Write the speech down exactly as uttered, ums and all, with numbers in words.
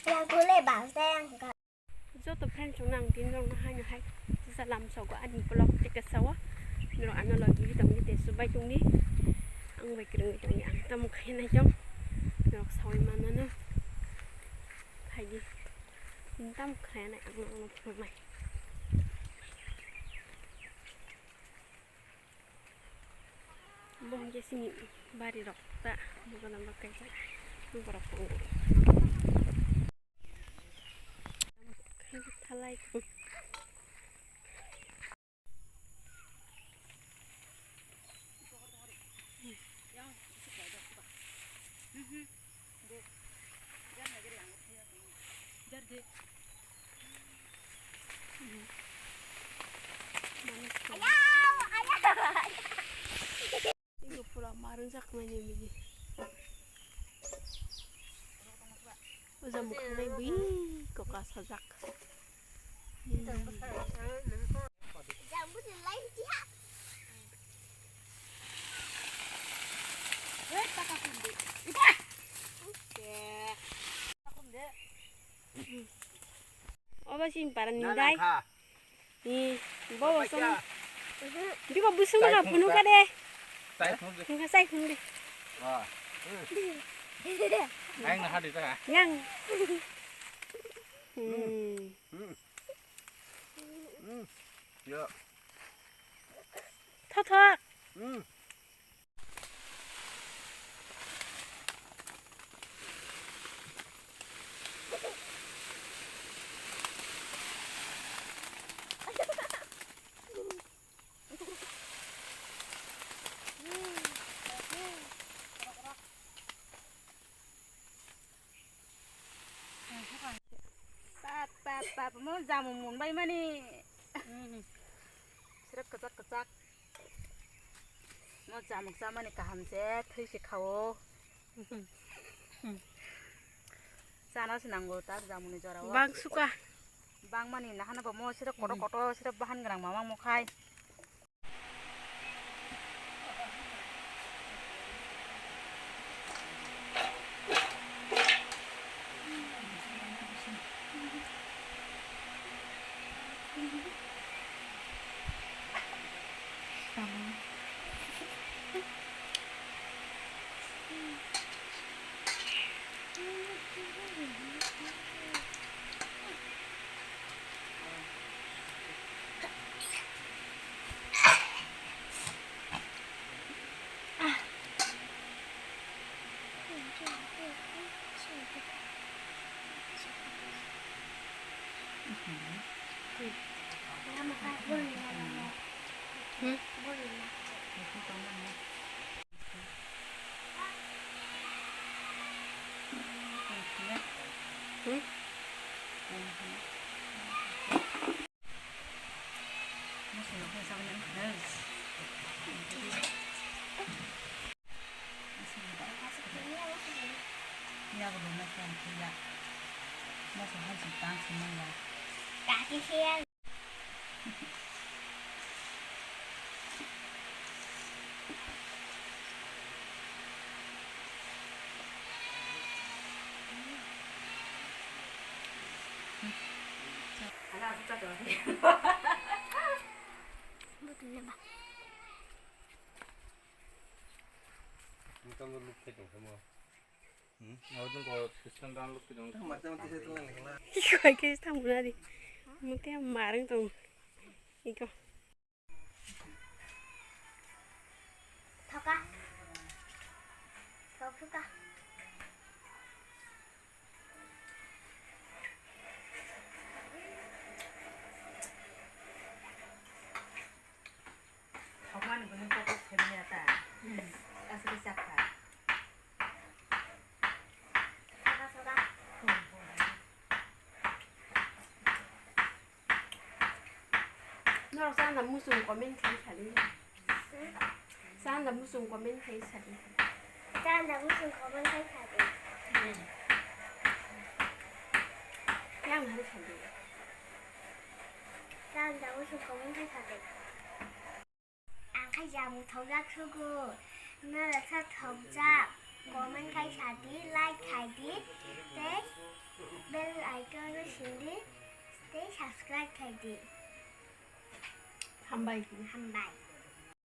Yang kule bal teng. Joto friend chong nang tin rong no hai no hai. Sisa lam sogo ani vlog teke sao. Norok ano logi tong ni te subai tong ni. Ang bai krung tong ni ang tamo khai nai tong. Norok sawi mana no. Hai di. Tam khai nai ang ang phung nai. Bo hwnkhe chini bari rok ta, bo gana rok kaisa borok tongo. Thalai. Tei bo pura ma rwngjak mani bini. O ja mwkhang nai bui koka sajak. Obo sini para ni dai. Ni, bo song. Biko busung ha phunu ka de. Phunu ka sai phunu de. Yang. Hmm. Thok thok. Pap, pap, pap, mo jamu mun bai mani. Sirap kachak, kachak. Mo jamuk chamani kaham se, thwi se khao. Chana se nango tak jamuni jora o. Bang suka. Bang mani nahana bo mo sirap kotor kotor, sirap bahan gerang mamang mo khai. Tamo luk khe tong khe mo. Hmm? Abo jong ko khristan dan luk khe tong. Khoi khe tamo na di. Mute marang tong. Iko. Thoka. Thok thoka. Thokmani bini kok kok khe manya ta. Hmm. Aswk khe chakha. Thoka, thoka. Norok chana muchung comment khai sadi. Chana muchung comment khai sadi. Chana muchung comment khai sadi. Yang hari sadi. Chana muchung comment khai sadi. Ang khe jamu thokjak sugo. Norok sa thokjak. Comment khai sadi, like khai di. Tei. Bell icon no sindi tei subscribe khai di. Hambai. Hambai.